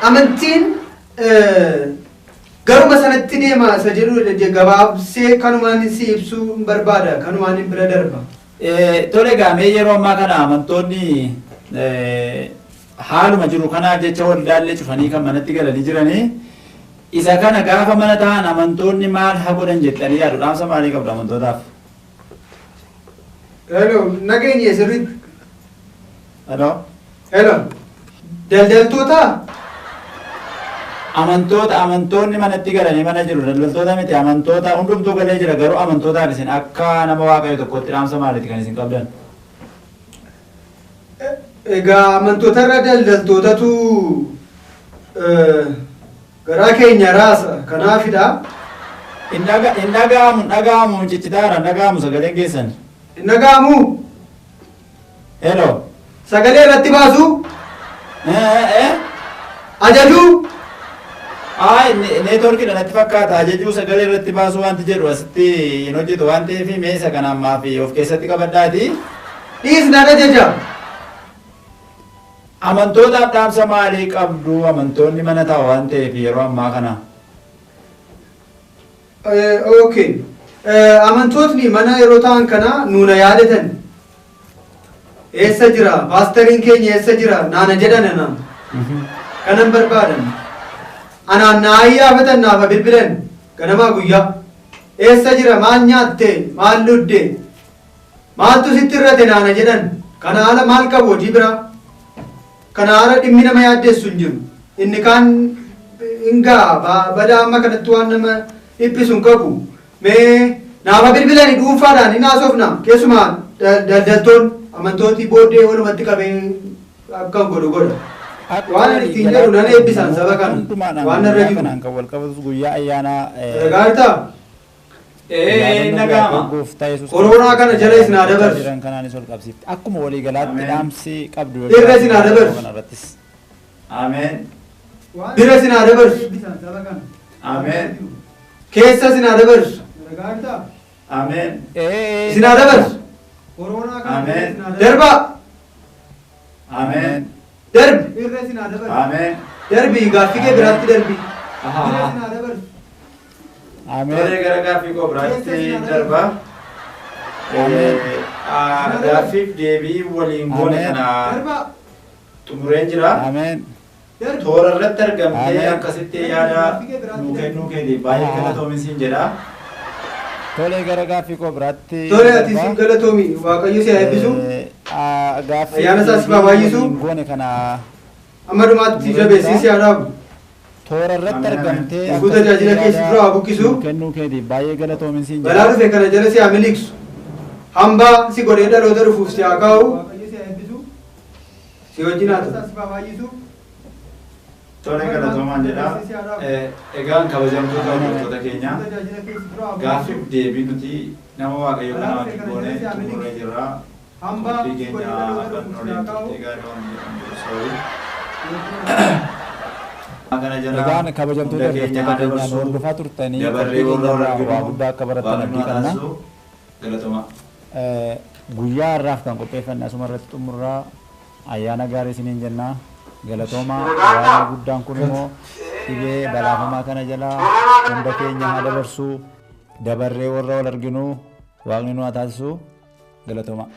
Amantiin garuma sanatti deema isa jedhu gabaabsee kanumaan si ibsuu hin barbaada, kanumaan hin bira darba. Tole egaa, mee yeroo ammaa kana amantoonni haaluma jiru kanaaf jecha waldaallee cufanii kan manatti galanii jiranii, isa kana gaafa mana ta'an amantoonni maal haa godhan jettanii yaadu? Dhaamsa maalii qabdu amantootaaf? Hello, nageenye sirriitti. Hello? Hello. Daldaltoota? Amantoota, amantoonni manatti galanii mana jiru, daldaltoota miti, amantoota hundumtuu galee jira. Garuu amantootaaf isin akka nama Waaqayyo tokkotti dhaamsa maaliiti kan isin qabdan? Egaa amantoota irra daldaltootatu garaa keenya raasa, kanaafidha. Hin dhaga'amu, hin dhaga'amu, ciccitaara, hin dhaga'amu sagaleen keessan. Hin dhaga'amu? Hello? Sagalee irratti baasu? Eh? Ajajuu? Ay, networkiidha natti fakkaata. Ajajuu, sagalee irratti baasuu wanti jedhu asitti hin hojjetu waan ta'eef, mee isa kana ammaa fi of keessatti qabadhaati. Dhiisnaan ajaja. Amantootaaf dhaamsa maalii qabdu, amantoonni mana taa'u waan ta'eef yeroo ammaa kana? Okay. Amantootni mana yeroo ta'an kana nuuna yaadatan. Eessa jira? Paastariin keenya eessa jira? Naana jedhan anaan. Kanan barbaadan. Anaan naa ayyaafatan, naafa bilbilan ganamaa guyyaa. Eessa jira? Maal nyaatte? Maal dhugde? Maaltu sitti irrate naana jedhan. Kana haala maal qabu hojii biraa? Kana haala dhimmi nama yaaddeessu hin jiru. Inni kaan hin ga'a, badaa amma kanatti waan nama dhiphisu hin qabu. Mee naafa bilbilanii dhuunfaadhaan hin haasofna. Keessumaa daldaltoonni amantooti booddee walumatti qabee akkan godhu godha. Waan ani ittiin jedhu nan eebbisan saba kana. Waan narra jiru. Kanaan kan wal qabatus guyyaa ayyaanaa Gaaritaa? Ee, naga'ama. Gooftaa Yesuus Koronaa kana jala isin haa dabarsu. Jiran kanaanis wal qabsiifte. Akkuma waliigalaatti dhaamsi qabdu Irra isin haa dabarsu. Kanarrattis. Ameen. Bira isin haa dabarsu. Ameen. Keessa isin haa dabarsu. Ameen. Isin haa dabarsu. Ameen. Darbaa. Ameen. Darbi. Ameen. Darbi, gaaffii kee biraatti darbi. Ameen. Tolee, gara gaaffii koo biraatti darba. Gaaffiif deebii waliin goone kana xumureen jira. Ameen. Toora irratti argamtee Ameen. akkasitti yaada nuu kennuu keetiif baay'ee galatoomi siin jedha. Tolee, gara gaaffii koo biraatti. Tole, ati siin galatoomi. Waaqayyo si haa eebbisu. Gaaffii Ayyaana isaa siif haa baay'isu. waliin goone kana Amma dhumaatti si jabeessii si haa dhaabu. Toora irratti Ameen, ameen. argamtee Dhufuu tajaajila kee si dura haa buqqisu. nuu kennuu keetiif baay'ee galatoomi siin Balaa jedha. dhufe kana jala si haa miliqsu. Hambaa si godhee dhaloota dhufuuf si haa kaa'u. Si wajjin haa ta'u. Tole, galatoomaan jedha. Egaan kabajamtoota hordoftoota keenya, gaaffiif deebii nuti nama Waaqayyo kana wajjin goone xumurree jirra. Qophii keenya akka nu waliin turte gaarii waan jedhamu jiru, sorry. Kana jala Egaan kabajamtoota hunda keenya hordoftoota haa keenyaan dabarsu. hordofaa turtanii Dabarree qophii warra keenyarraa arginu waa guddaa akka barattan Waaqni abdii nu haa qabna. taasisu. Galatoomaa. Guyyaa har'aaf kan qopheeffanne asuma irratti xumurraa, ayyaana gaarii isiniin jennaa, galatoomaa. Waaqni guddaan kun immoo dhibee balaafamaa kana jalaa hunda keenya haa dabarsu, dabarree warra wal arginu waaqni nu haa taasisu, galatoomaa.